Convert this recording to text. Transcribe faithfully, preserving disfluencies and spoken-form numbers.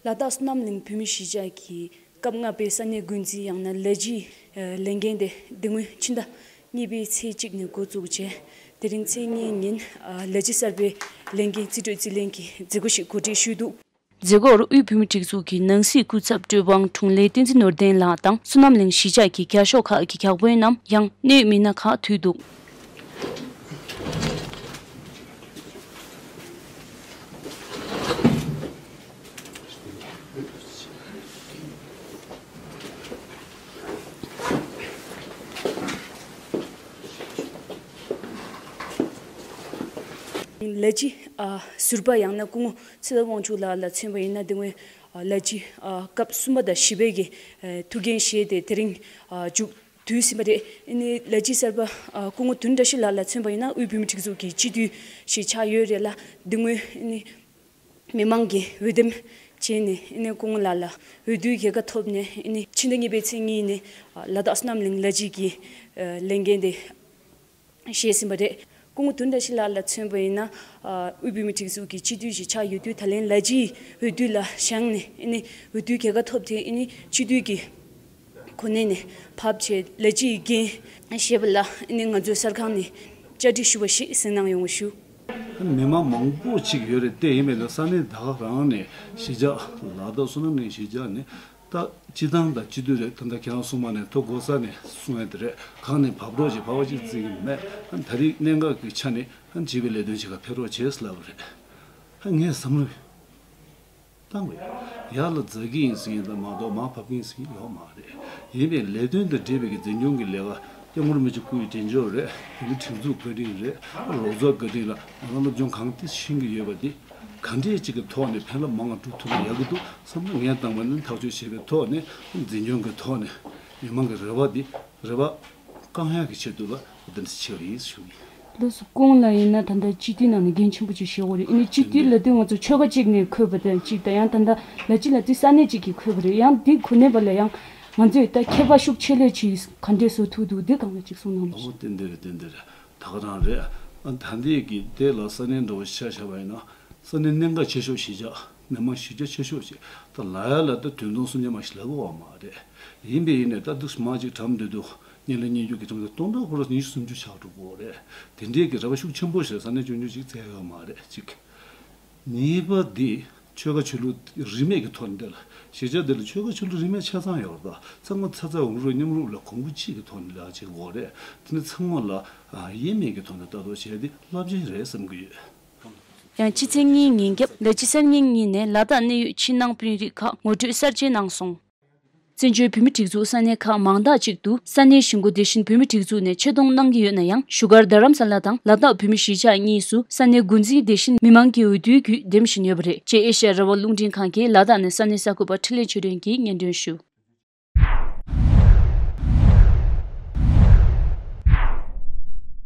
ལ་དྭགས་བསོད་ནམས་གླིང་བོད་མི་གཞིས་ཆགས་ཀྱི་སྐབས་ལྔ་པའི་ས་གནས་འགོ་འཛིན་ཡང་ན་ལས་བྱེད་ལས་འགན་དེ་དེ་སྔོན་ཕྱི་ཟླ་གཉིས་པའི་ཚེས་གཅིག་ནས་འགོ་བཙུགས་རྗེས། དེ་རིང་ཚེས་གཉིས་ཉིན་ལས་བྱེད་གསར་པའི་ལས་འགན་རྩིས་སྤྲོད་རྩིས་ལེན་གྱི་མཛད་སྒོ་ཞིག་གོ་སྒྲིག་ཞུས་འདུག། མཛད་སྒོར་དབུས་བོད་མིའི་སྒྲིག་འཛུགས་ཀྱི་ནང་སྲིད་སྐུ་ཚབ་སྤྲུལ་དཔང་དྲུང་ལས་བསྟན་འཛིན་ནོར་ལྡན་ལགས་དང་བསོད་ནམས་གླིང་གཞིས་ཆགས་ཀྱི་བརྒྱ་ཤོག་ཁག་གི་བརྒྱ་དཔོན་རྣམས་ཡང་གནད་ཡོད་མི་སྣ་ཁག་འདུས་འདུག། ལས་བྱེད་ཨ་ཟུར་པ་ཡང་ན་སྐུ་ངོ་ཚེ་རབ་དབང་ཕྱུག་ལགས་ལ་མཚོན་པ་ཡིན་ན། དེ་སྔོན་ཨ་ལས་བྱེད་ཨ་སྐབས་གསུམ་པ་དང་བཞི་པའི་གི་ཨ་ཐུགས་འགན་བཞེས་ཏེ་དེ་རིང་ཨ་མཇུག་བསྡུས་ཟིན་པ་རེད། ཨ་ནི་ལས་བྱེད་གསར་པ་ཨ་སྐུ་ངོ་དོན་བཀྲ་ཤིས་ལགས་ལ་མཚོན་པ་ཡིན་ན་དབུས་བོད་མིའི་སྒྲིག་འཛུགས་ཀྱི་སྤྱི་འཐུས་ཤིག་ཆགས་ཡོད་རེད་ལ། དེ་སྔོན་ཨ་ནི་མི་མང་གིས་འོས་འདེམས་བྱས་ནས་ཨ་ནི་སྐུ་ངོ་ལགས་ལ་འོས་བསྡུའི་རྒྱལ་ཁ་ཐོབ་ནས། ཨ་ནི་ཕྱི་ཟླ་གཉིས་པའི་ཚེས་གཉིས་ནས་ཨ་ལ་དྭགས་བསོད་ནམས་གླིང་ལས་བྱེད་ཀྱི་ཨ་ལས་འགན་དེ་བཞེས་ཟིན་པ་རེད། སྐུ་ངོ་དོན་བཀྲ་ཤིས་ལགས་ལ་མཚོན་པ་ཡིན་ན། ཨ་དབུས་བོད་མིའི་སྒྲིག་འཛུགས་ཀྱི་སྤྱི་འཐུས་ཤིག་ཆགས་ཡོད་དུས། ད་ལན་ལས་བྱེད་འོས་བསྡུ་ལ་བཞེངས་ནས་ཨ་ནི་འོས་བསྡུའི་རྒྱལ་ཁ་ཐོབ་སྟེ། ཨ་ནི་སྤྱི་འཐུས་ཀྱི་གོ་གནས་ནས་ཕབ་བྱས་ལས་བྱེད་འགན་བཞེས་པ་ལ་ཨ་ནི་ང་ཚོའི་གསར་ཁང་ནས་བཅར་འདྲི་ཞུ་བ་ཞིག་གཟིགས་གནང་ཡོང་བ་ཞུ། མི་མང་མང་པོ་ཅིག་ཡོད་རེད་དེ། ཡིན་པས་ན་ས་གནས་ད་ག་རང་ནས་གཞིས་ཆགས་ལ་དྭགས་བསོད་ནམས་གླིང་གཞིས་ཆགས་ནས། ད་སྤྱི་བཏང་དང་སྤྱི་འཐུས་རེད། ད་ལྟ་ཁྱེད་རང་གསུངས་པ་ནས་ཐོ་འགོད་ས་ནས་གསུང་ཡ་དེ་རེད། གང་ནས་བབས་རོགས་ཅིག་བབས་པ་ཅིག་བརྩི་གི་མེད། ད་རེས་གནད་འགག་གི་ཆ་ནས་བྱིས་པའི་ལས་དོན་བྱེད་ག་ཕེབས་རོགས་བྱེད་ཟེར་ལབ་པ་རེད། ངས་བསམ་བློ་བཏང་དགོས། ཡར་ལ་འཛེག་གི་ཡིན་ཟེར་གྱི་ཡིན་ད་མ་གཏོགས་མར་བབས་ཀྱི་ཡིན་ཟེར་གྱི་ཡོད་མ་རེད། ཡིན་པས་ལས་དོན་དང་འབྲེལ་བའི་གི་འཛིན་སྐྱོང་གི་ལས་ཀ། སྐྱབས་མགོན་རིན་པོ་ཆེ་སྐུའི་དྲིན་གཟོ་རེད། བོད་མིའི་སྒྲིག་འཛུགས་བཀའ་དྲིན་རེད། ལོ་ཙཱ་བཀའ་དྲིན་ལ་ང་རང་སློབ་སྦྱོང་གང་ཐད་ཤེས་ཀྱི་ཡོད་པ་འདི། ག་འདྲས་ཅིག་གི་ཐོག་ནས་ཕན་རླབས་མང་བ་སྒྲུབ་ཐུབ་ན་ཡག་གི་འདུག་བསམ་ན། ངས་བཏང་བ་ནི་ཐག་གཅོད་བྱེད་པའི་ཐོག་ནས་འཛིན་སྐྱོང་གི་ཐོག་ནས་མི་མང་གི་རེ་བ་འདི་རེ་བ་བསྐང་ཡག་གི་ཆེད་དུ་ལ་འདི་འདྲ་ཞིག་བྱས་པ་ཡིན་ཞུ་གི་ཡིན། ལགས་སོ། སྐུ་ངོ་ལགས་ཡིན་ན་ད་ལྟ་སྤྱི་འཐུས་ནང་ནས་འགན་ཆེན་པོ་ཅིག་བཞེས་ཡོད་རེད། ཨ་ནི་སྤྱི་འཐུས་ལབ་དུས་ང་ཚོ་ཆོལ་ཁ་གཅིག་ནས་འཁོད་པ་དང་གཅིག་དང་། ཡང་ད་ལྟ་ལས་བྱེད་ལབ་དུས་ས་གནས་གཅིག་གིས་འཁོད་པ་རེད། ཡང་འདི་གོ་གནས་པ་ལ་ཡང་ང་ཚོས་ད་ཁྱད་པར་ཤུགས་ཆེ་ལོས་ཅིག་ག་འདྲས་བཟོ་ཐུབ་འདུག་འདི་སྒང་ལ་ཅིག་གསུང་གནང་རོགས་ཞུ། ཨོ་དེ་འདི་རེད། དེ་འདི་རེད། ད་ག་རང་རེད། ཨ་ད་ལྟའི་གི་དེ་ལ་ས་གནས་འདྲ་བོ་ཆ་བཞག་པ་ཡིན་ན། ས་གནས་གནད་འགག་ཆེ་ཤོས་གཞིས་ཆགས། མི་མང་གཞིས་ཆགས་ཆེ་ཤོས་ཅིག་ད་ལ་ཡ་ལ་ད་དོན་དུ་སུམ་ཅུ་མ་ཞིག་ལབ་དགོས་པ་མ་རེད། ཡིན་པས་ཡིན་ནས་ད་འདུག་མ་ཅིག་གྲམ་སྡོད་དུས་གཉིས་ལ་གཉིས་བརྒྱུད་ཀྱི་གྲམ་དེ་སྟོང་ཕྲག་ཁོ་ར་ཉི་ཤུ་སུམ་ཅུ་ཆགས་འགྲོ་གི་ཡོད་རེད། དེ་འདྲའི་གི་རེ་བ་ཤུགས་ཆེན་པོ་ཞིག་ས་གནས་ཆུང་ཆུང་ཞིག་བཙལ་ཡོད་མ་རེད་གཅིག་གཉིས་པ་འདི་ཆོལ་ཁ་ཆོས་ལུགས་རིས་མེད་ཀྱི་ཐོག་ནས་འདི་ལ་གཞིས་ཆགས་འདི་ལ་ཆོལ་ཁ་ཆོས་ལུགས་རིས་མེད་ཆ་ཚང་ཡོད་རེད། ད་ཚང་མ་ཚ་ཚ་འུར་འུར་མཉམ་རུབ་ལ་གོང་བུ་གཅིག་གི་ཐོག་ནས་ལས་ཀ་བྱེད་དགོས་རེད། དེ་ནི་ཚང་མ་ལ་ཨ་དབྱེར་མེད་ཀྱི་ཐོག་ནས་ལྟ་རྟོག་བྱས་ཏེ་རླབས་ཆེན་རེད་བསམ་གྱི་ཡོད། ཡང་ཕྱི་ཚེས་གཉིས་ཉིན་རྒྱབ་ལས་བྱེད་གསར་རྙིང་གཉིས་ནས་ལ་དྭགས་གནད་ཡོད་ཕྱི་ནང་དཔོན་རིགས་ཁག་ངོ་སྤྲོད་གསར་བརྗེ་གནང་སོང་། བཙན་བྱོལ་བོད་མིའི་སྒྲིག་འཛུགས་ས་གནས་ཁག་མང་དག་ཅིག་ཏུ་ས་གནས་གཞིས་འགོ་དེ་བཞིན་བོད་མིའི་སྒྲིག་འཛུགས་ནས་ཆེད་གཏོང་གནང་གི་ཡོད་ན་ཡང་། བཞུགས་སྒར་རྡ་རམ་ས་ལ་དང་ལ་དྭགས་བོད་མིའི་གཞིས་ཆགས་གཉིས་སུ་ས་གནས་འགོ་འཛིན་དེ་བཞིན་མི་མང་གི་འོས་བསྡུའི་བརྒྱུད་འདེམས་བཞིན་ཡོད་པ་རེད། ཅེས་ཨེ་ཤ་ཡ་རང་དབང་རླུང་འཕྲིན་ཁང་གིས་ལ་དྭགས་ནས་ས་གནས་གསར་འགོད་པ་འཕྲིན་ལས་ཆོས་སྒྲོན་གྱིས་སྙན་སྒྲོན་ཞུ།